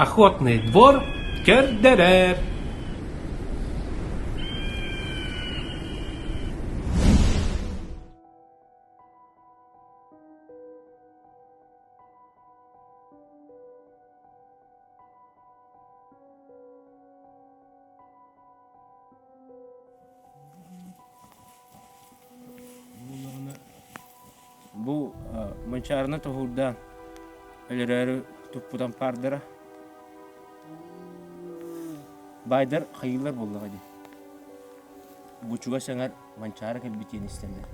Охотный двор көрдөрөр. Бу Манчаарыны тоһуурдаан өлөрөөрү туппут ампаардара. Баайдар хайыылар буоллаҕа дии. Бу чугас эҥэр Манчаары кэлбит диэн истэллэр.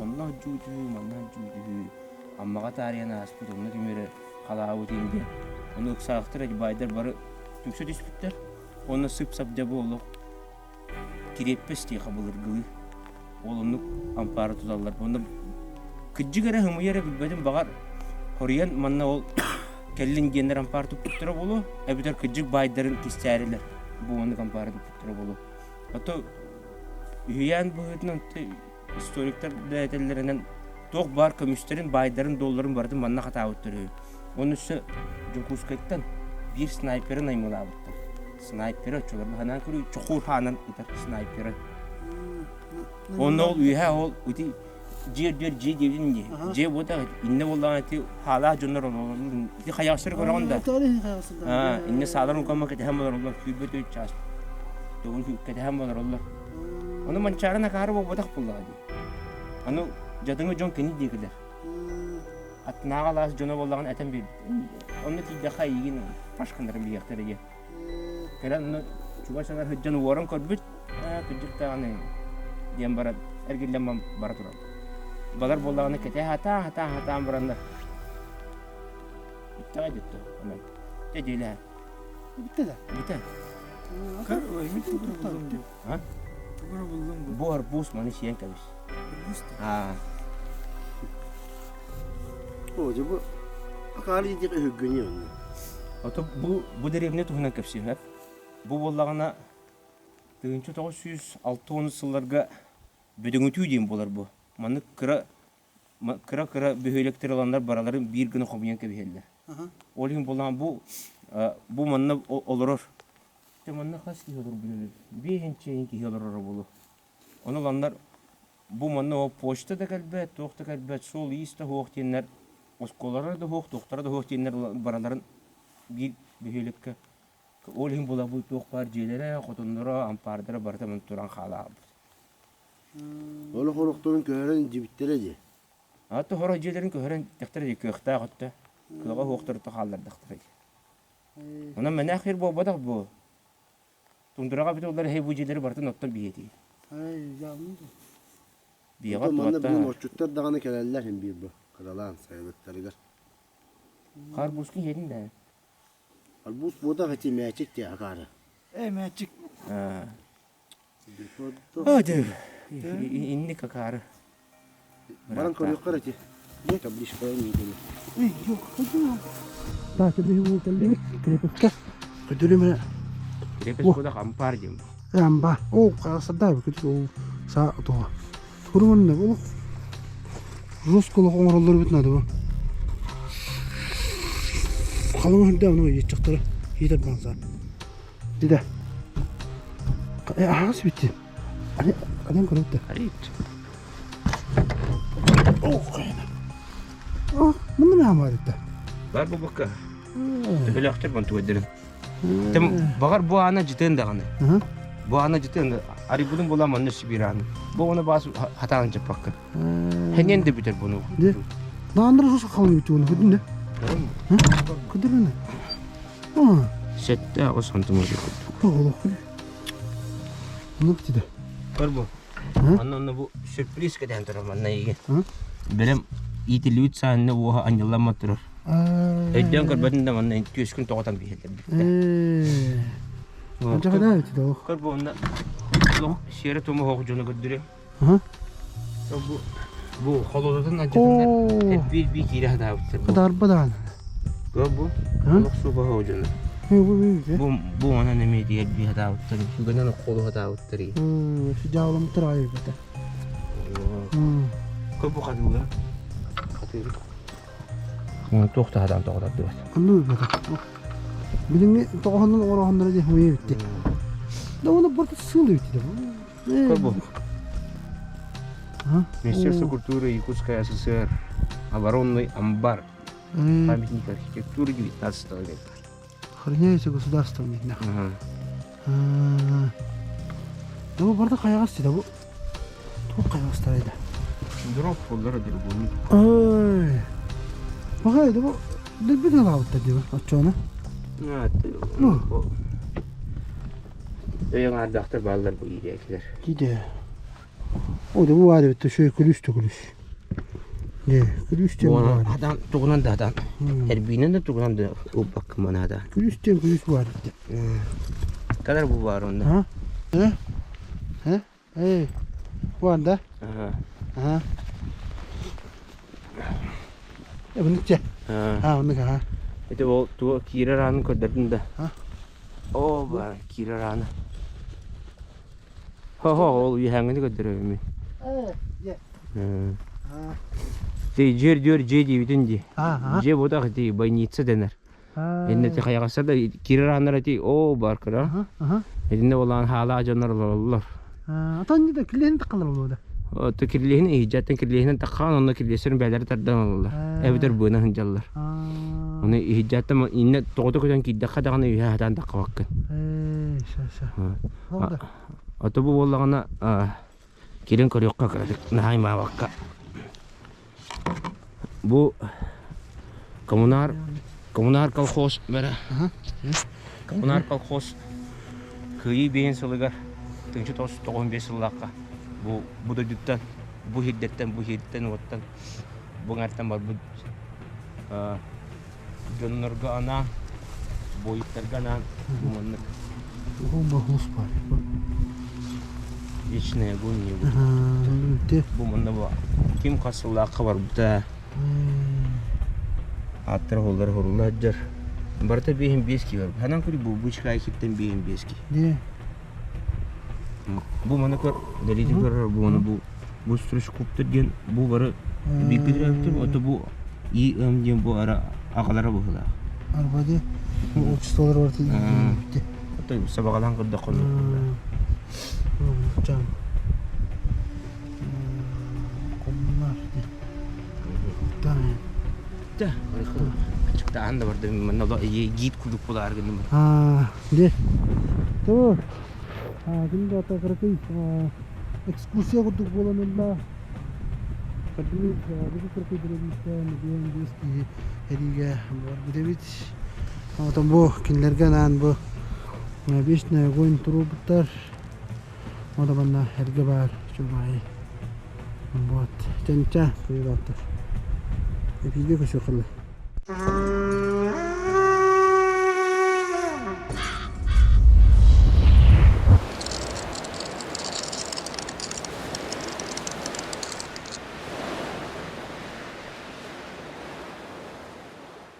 Онно дьуу-дьүү, манна дьуу-дьүү, Аммаҕа таарыйан ааспыт, онно ким эрэ халаабыт ини диэн. Ону ыксаахтар эти баайдар бары түмсэ түспүттэр. Уонна сып-сап дьэ бу олох кириэппэс диэхэ былыргылыы. Ол оннук ампаары туталлар. Онно кырдьык эрэ ымыйа эрэ билбэтим баҕар хоруйан манна ол кэллин диэннэр ампаар туппуттара буолуо эбэтэр кырдьык баайдарын кистээрилэр бу оннук ампаары туппуттара буолуо. Ото үһүйээн быһыытынан историктар да этэллэринэн туох баар көмүстэрин, баайдарын, дуолларын барытын манна хатаабыттар үһү. Оны өссө Дьокуускайтан биир снайперы наймылаабыттар. Снайперы оччолорго санаан көрүү чохуур хаанан ытар снайперы. Онно ол үөһэ ол ити дьиэ үрдүгэр дьиэ диэбитин дии. Дьиэ буотах иннэ буоллаҕына ити хаалаах дьоннор олороллор. Ити хайаҕастары көрөҕүн да. Иннэ саалар угамма кэтэһэн олороллор. Сүүрбэ төрт чаас. Тугун кэтэһэн олороллор. Ону Манчаары акаары буолбатах буоллаҕа дии. Аны дьадаҥы дьон кини диэкилэр. Аттынааҕы алаас дьоно буоллаҕына этэн биэрбит. Онно тиийдэххэ эйигин пашканнарын биһиэхтэрэ диэн. Кэлэн онно чугас аҥар сылдьан уоран көрбүт, ээ кырдьык даҕаны диэн баран эргиллэн бара турар. Балар буоллаҕына кэтэ сатаан сатаан сатаан бараннар бүттэҕэ дии онон дьэ дьиэлэһэ. Бүттэ да? Бүтэ. Көр, бүттэ. А? Бу арбуз маны сиэн кэбис. Аа. О, дьэ бу акаары диэх өһүргэнии онно. Ото бу бу дэриэбинэ туһунан кэпсиэм Бу буоллаҕына 1960 сылларга бөдөҥүтүү диэн буолар бу. Маннык кыра кыра-кыра бөһүөлэктэр ыланнар бараларын биир гына хомуйан кэбиһэллэр. Ол иһин буоллаҕына бу бу манна олорор Дьэ манна хас киһи олорбут эбит? Биэһинчэ киһи олороро буолуо. Ону ыланнар бу манна ол почта да кэлбэт, туох да кэлбэт, суол-иис да суох диэннэр, оскуолалара да суох, туохтара да суох диэннэр бараларын биир бөһүөлэккэ ол иһин булабыт туох баар дьиэлэрэ, хотонноро, ампаардара барыта манна туран хаалаабыт. Олох олохторун көһөрөн илдьибиттэрэ дии. Аты хоро дьиэлэрин көһөрөн тэхтэрэ дии кыахтаах өттө. Кыаҕа суохтары хааллардахтара дии. Онон мэнээх сир буолбатах буо. Тундураҕа бүтэ олар эһэй бу дьиэлэри барытын оттон биһиэтии. Биэҕэ Онтон манна туоттаа. бүгүн отчуттар даҕаны кэлэллэр иһин биир бу кыралаан сайылыктарыгар. Харбузка иһэтин да. Арбуз буотах ити мээчик диэ акаары. Э мээчик. Инник акаары. Баран көрүөххэ ити. Табличкалар миигин. Так, биһи кэллибит крепостка. Көтүрүмэ. Крепость куда ампар диэн. Амба. О, садай көтүр ол са тоҕо. Туруманна ол жестко олох оҥороллор эбит надо бу. Халыҥ үрдэ ону иеччахтара иитэр баанса. Дидэ. Аһаҕас битти. Анан көрөттө. О, мында мэ бар итте. Бар бу букка. Төһөлөөхтөр бон тугайдырын. Тем багар бу ана жытын даҕаны. Бу ана жытын арибудун була манны сибир аны. Бу оны бас хатаан жаппакка. Хенен де бүтер буну. Де. Наандыр сус халын бүтү оны күдүн де. Күдүрүн. Сэттэ аҕыс сантиметр курдук. Оннук бүтүдэ. Көр бу. Онно онно бу сюрприз кэтээн турар манна эйигин. Бэлэм иитиллибит саанны уоһа анньылламмат турар. Өйдөөн көрбөтүн да манна түөскүн тоҕотон биһэллэр бүттэ. Көр бу онно сиэрэ тума хоох дьону көрдөрүө. Бу бу холодотун алдьатаннар биир биир киирэ сатаабыттар. Кытарба даҕаны. Бу бу олох суоба хоодьону. Бу бу онон эмиэ тиэр бии сатаабыттар. Сүгэнэн холу сатаабыттар. Дьаалымтыр айбата. Көр бу хатыылар. Хатыыр. Туох да сатаан тоҕотардыбат. Онну бата. Билиҥҥи тоҕоһунан оҥороһонноро диэн хомуйа эбитти. Да уонна барыта сыал эбит да. Как бу? Министерство культуры Якутской ССР. Оборонный амбар. Памятник архитектуры 19 века. Охраняется государством видно. Да бу барда хайаҕас да бу. Туох хайаҕастарай да? Дров боллара дергуни. Ой. Баҕай да бу дөлбүт ылаабыттар диба оччону. Өйөҥ аардахтар бааллар бу иирээкилэр. Киде. О да бу баар эбит шөй күлүс да күлүс. Не, күлүс диэн баар. Адан тугунан да адан. Эрбиинэн да тугунан да ылбаккын манаада. Күлүс диэн күлүс баар эбит. Кадар бу баар онно. А? Э? Э? Баар да? Ага. Э, бұны че? А, оннук, аха. Это ол туга киирэр аанын көрдөрдүн да. О, бар киирэр ааны. Хо-хо, ол үөһээҥҥини көрдөрөбүн мин. Ти дьиэр дьүөр дьиэ диибитин дии. Дьиэ буотах ити больница дэнэр. Иннэ ти хайаҕаса да киирэр ааннара ити оо бар кыра. Итиннэ болаан хаалаах дьоннор олороллор. Отон да килиһин тахалар болуо да. Ото кирлиһин иһдьэттэн кирлиһинэн тахаан онно кирлиэсэрин бээлэри тардан ололлор. Эбэтэр быына сылдьаллар. Ону иһдьэттэн иннэ тоҕото көтөн киирдэххэ даҕаны үһэ сатаан таххабаккын. Ээ, ша ша. Ото бу буоллаҕына кирин көрүөххэ кыратык наһаа аймаабакка. Бу коммунар коммунар колхоз бэрэ коммунар колхоз Кыайыы биэһин сылыгар 1995 сыллаахха бу бу дойдуттан бу сирдэртэн бу сиртэн уоттан бу аҥаартан барбыт дьоннорго анаан буойуттарга анаан бу маннык Вечная огонь не Бу манна бу ким хас сыллаахха барбыта ааттара холлар хорулла сылдьар. Барыта биэһин биэс киһи барбыт. Ханан көрүй бу бычка киттен биэһин биэс киһи. Бу маны көр, дэлити көрөр бу маны бу бу стручкуптар диэн бу бары бииргэ төрөөбүттэр, ото бу ИМ диэн бу ара аҕалара быһыылаах. Арба ди обществолар барыта иитиллибитти. Ото сабаҕалаан көрдөххө оннук Чаан. Коммунар Да, ачыктаан да бардым, манна гид курдук булаар гынным. Аа, де. Того. Күн да кыракый экскурсия курдук буолан ылла. Кырдыы кыракый дэрэбииттээн биэн биэс киһи эриигэ барбыт эбит. Отон бу кинилэргэ анаан бу вечный огонь туруорбуттар. Ода манна эргэ баар чубаайы. Вот. Чэнчэ кыйылааттар. Эпииргэ көсүөххэ.